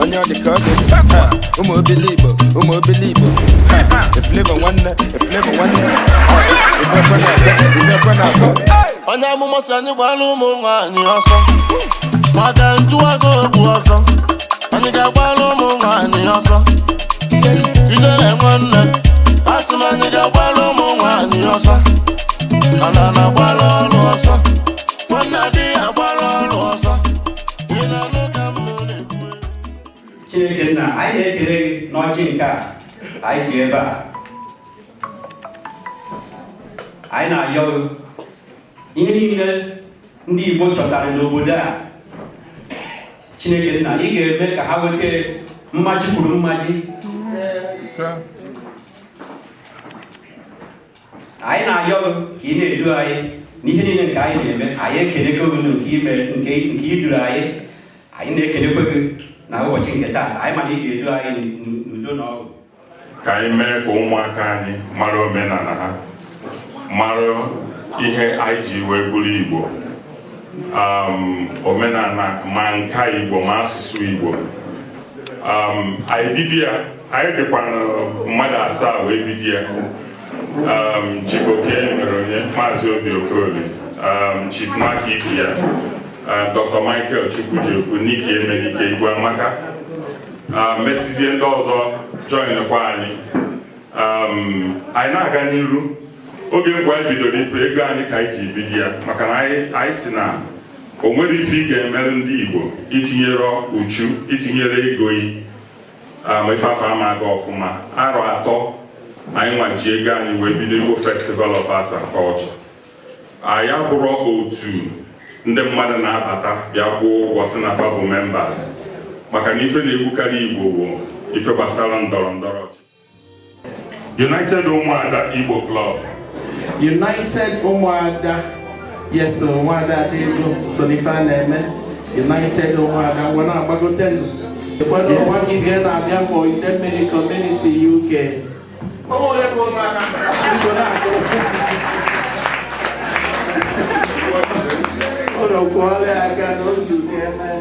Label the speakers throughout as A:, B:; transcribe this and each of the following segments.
A: Onye ọ dị ka ọ dị. Ha, ụmụ obili Igbo, ụmụ obili Igbo. Ha, Flavour nwanne, Flavour nwanne. Ha, ife ekwe na-akọ, ife ekwe na-akọ.
B: Onye amụma si anyị gbara ụmụ nwaanyị ọsọ maka njụwago okwu ọsọ. Anyị ga-agbara ụmụ nwaanyị ọsọ. Ijele nwanne, asị m anyị ga-agbara ụmụ nwaanyị ọsọ. Ana na-agbara ọrụ ọsọ. Nwanne adịghị agbara ọrụ ọsọ. Ị na-anụ ka m na-ekwu?
C: Chineke nna, anyị na-ekele gị n'ọchị nke a anyị ji ebe a. Anyị na-ayọ gị ihe niile ndị Igbo chọtara n'obodo a. Chineke nna, ị ga-eme ka ha nweta mmaji kwuru mmaji. Anyị na-ayọ gị ka ị na-edu anyị n'ihe niile nke anyị na-eme. Anyị ekelego gị nke ime nke nke i duru anyị. Anyị na-ekelekwe gị na ụbọchị nke taa. Anyị ma na ị ga-edu anyị n'udo na ọgụ.
D: Ka anyị mee ka ụmụaka anyị mara omenala ha, mara ihe anyị ji wee bụrụ Igbo, omenala ma nka Igbo ma asụsụ Igbo. Anyị bido ya, anyị dịkwa mmadụ asaa wee bido ya. Chief Oke mere onye, Maazị Obi Okoli, Chief Maki Ibia, Dr. Michael Chukwujekwu, Niki Emenike, Igwe Amaka, mesizie ndị ọzọ joinkwa anyị. Anyị na-aga n'iru. Oge ngwa anyị bidoro ife ego anyị ka anyị ji bido ya, maka na anyị si na o nwere ife ị ga-emerụ ndị Igbo itinyere uchu, itinyere ego yi ma ife afọ ama aga ọfụma. Arọ 3 anyị nwa ji ego anyị wee bido Igbo Festival of Arts and Culture. Anyị abụrụ otu ndị mmadụ na-abata bịa kwụọ ụgwọ si na fa bụ members, maka na ife na-egbukarị Igbo bụ ife gbasara ndọrọ ndọrọ ọchịchị. United Ụmụada Igbo Club.
E: United Ụmụada, yes, Ụmụada Adego so n'ife a na-eme. United Ụmụada ngwa na-agbagote nụ. Yes. Nwa na-abịa for Idemili Community UK. Biko na-agụ. Ụlọ kwụọla ya aka na ozu ga-eme.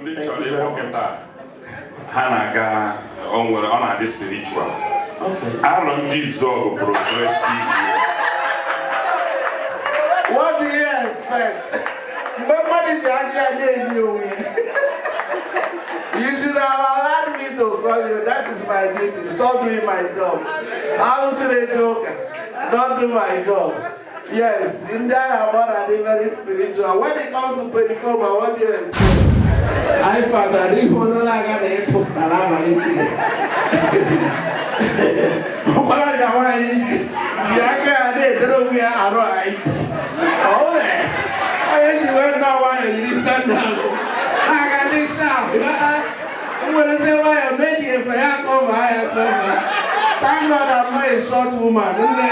D: Ndị chọrọ ịkpọ kịta ha na-aga, o nwere ọ na-adị spiritual. Arọ ndị Izuogu progressive.
E: What do you expect? Mgbe mmadụ ji aka ya na-enye onwe ya. You should have allowed me to call you. That is my duty. Stop doing my job. Arụsị na-eje ụka. Don't do my job. Yes, ndị agha agba na-adị very spiritual. When it comes to Pericoma, what do you expect? I found that if you no longer na ịpụfụtara n'abalị nke ọkwara ka nwaanyị ji aka ya na-edere onwe ya arụ anyị. Ọ nwere onye ji wee nọ nwayọ yiri sandalụ na-aga ndị sharp nwerezie nwayọ mee dị efe ya cover ya cover. Thank God I'm not a short woman. Nne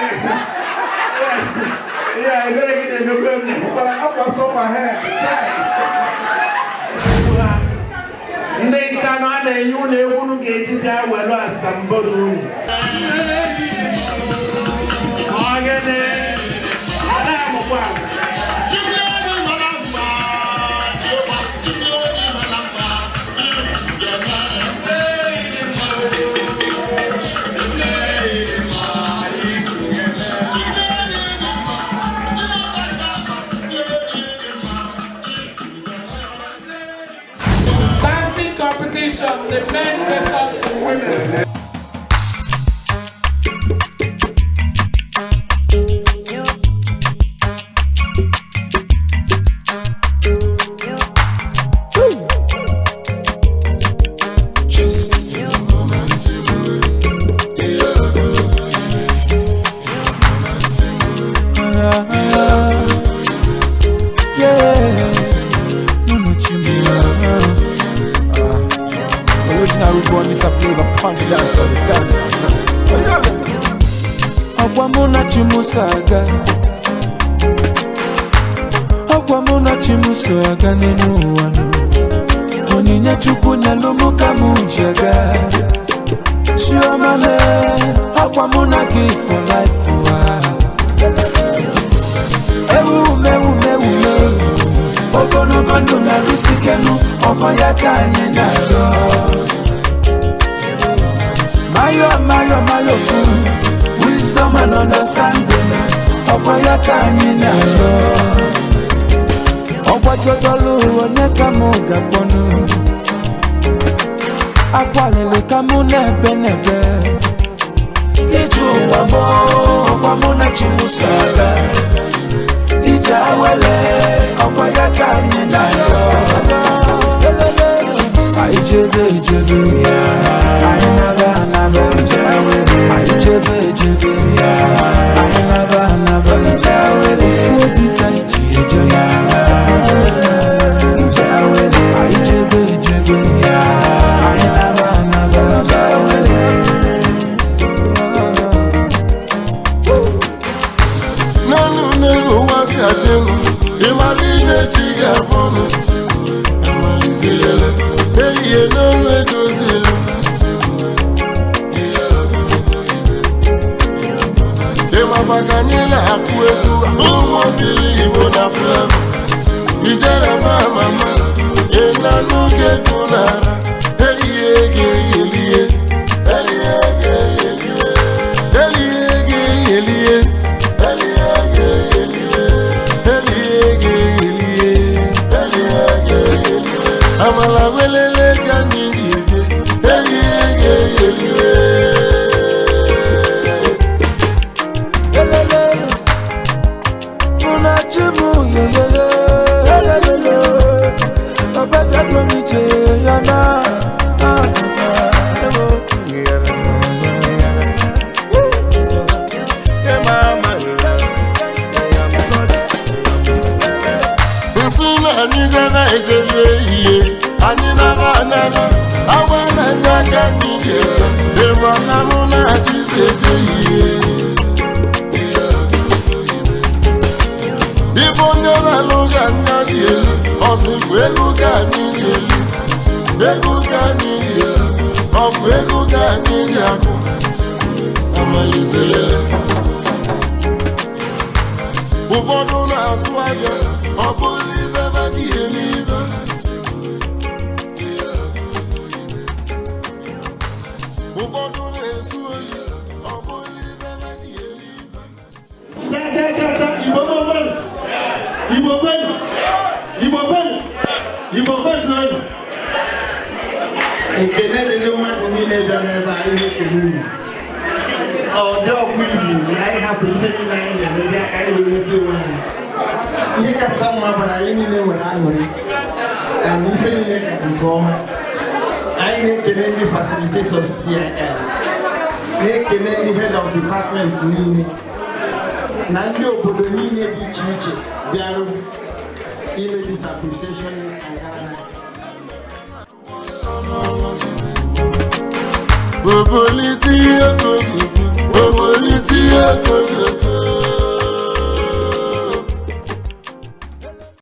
E: ya ebere gị na-emekwe m na-ekwukwara akwa sọfa hair chai. Ndị nka na a na-enye unu egwu unu ga-eji bịa were asambodo unu. Ogene ada amụkwa. Dancing competition, the men versus the women.
F: Up on the dance, on the dance. Ọkwa mụ na chi m so aga. Ọkwa mụ na chi m so aga n'elu ụwa nụ. Onyinye Chukwu nyelụ mụ ka mụ ji aga. Chioma le, ọkwa mụ na gị for life ụwa. Ewu mewu mewu mewu. Ogologo ndụ na-arụsikenu, ọkwa ya ka anyị na-arịọ. Mayo mayo mayo kwu, wisdom and understanding, ọkwa ya ka anyị na-arịọ. Ọgbajodolu onye ka mụ ga-akpọnụ. Akwalili ka mụ na-ebe n'ebe. Ije ụwa m, ọkwa mụ na chi m so aga. Ije awele, ọkwa ya ka anyị na-arịọ. Anyị jebe ejebe, anyị naba anaba. Anyị jebe ejebe, anyị naba anaba. Ofu obi ka anyị ji eje na. Anyị jebe ejebe, anyị naba anaba.
B: N'elu n'elu ụwa si adị elu, ịmara ihe chi ga-abụnụ. Amalizilele, ehihie n'olu edozila. Ịmaba ka anyị na-akụ egwu, ụmụ obili Igbo na Flavour. Ijere ma mama, ịna n'oge egwu n'ara. Ehihie ga-eyelie, ehihie ga-eyelie, ehihie ga-eyelie. Amala welele ka anyị ga-eje, elie ga-eyelie.
F: Elele, mụ na chi m yeyeye, elelele. Ọbẹ̀ bịa dùn mí jẹ ya na. Ewo.
B: Nsị na anyị gara ejebe ihe, anyị nara anara, awa na ndị aka anyị ga-eje, ịma na mụ na chi si eje ihe. Ibe onye na-alụ ga anya dị elu, ọ sịkwa ego ka anyị dị elu, ego ka anyị dị elu, ọ bụ ego ka anyị ji akụ. Amalizere. Ụfọdụ na-asụ ahịa, ọ bụrụ ibe ha ji eme ibe. Ụfọdụ na-ezu ohi, ọ bụrụ ibe ha ji eme ibe.
G: Cha cha cha cha, Igbo kwenu, Igbo kwenu, Igbo kwenu, Igbo kwesịrị.
E: Ekele dịrị mmadụ niile bịara ebe a anyị na-ekele unu. Ọ dị ọkwa izu na anyị hapụrụ ihe niile anyị na-eme bịa ka anyị were nweta onwe anyị. Ihe kacha mma bụ na anyị niile nwere aṅụrị na ife niile ka nke ọma. Anyị na-ekele ndị facilitators CIL, na-ekele ndị head of department niile na ndị obodo niile dị iche iche bịarụ ime this appreciation and gala night.
B: Oboliti ekogogo, oboliti ekogogo.